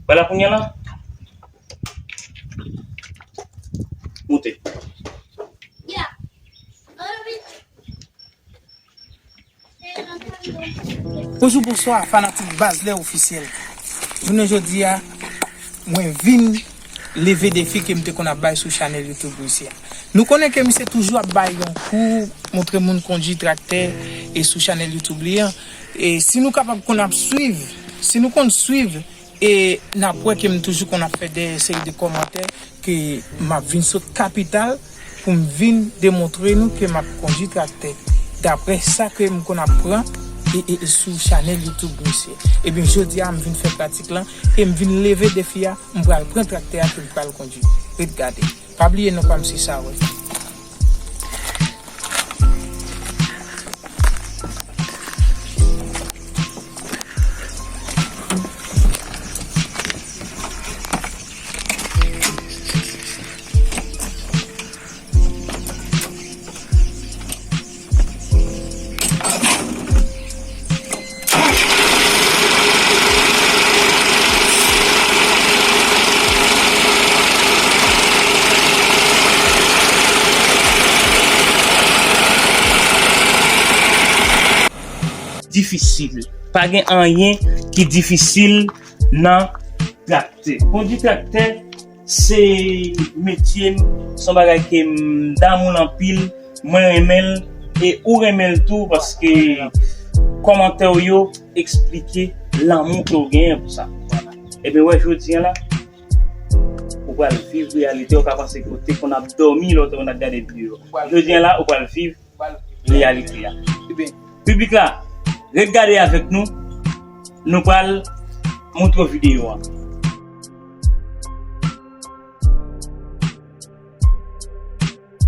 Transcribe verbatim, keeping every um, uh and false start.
Vwala kounye a la. Moute. Bonjou, bonswa, fanatik Baz Lè Ofisyèl. Jounen jodi a, mwen vin leve defi ke m te konn ap bay sou chanèl YouTube misye a. Nou konnen ke misye toujou ap bay yon kou, montre moun kondui traktè e sou chanèl YouTube li an. E si nou kapab konn ap swiv, si nou konn swiv e n ap wè ke m toujou konn ap fè de seri de kòmantè ke m ap vin sot kapital pou m vin demontre nou ke m ap kondui traktè. Daprè sa ke m konn ap pran e, e, e sou chanèl YouTube misye. Ebyen, jodi a, m vin fè pratik lan e m vin leve defi a, m pral pran traktè a ke m pral kondui. Ret gade. Pa bliye non pa m se Sawe. Difisil. Pa gen anyen ki difisil nan traktè. Kondui traktè, se metye m, se yon bagay ke m damou l anpil, mwen renmen l, e ou renmen l tou, paske kòmantè w yo eksplike lanmou ke w genyen pou sa. Ebyen, wè, jodi a la, ou pral viv reyalite, ou ka panse ke w te konn ap dòmi lè w te konn ap gade videyo. Jodi a la, ou pral viv reyalite a. Piblik la, ret gade avèk nou, nou pral montre w videyo a.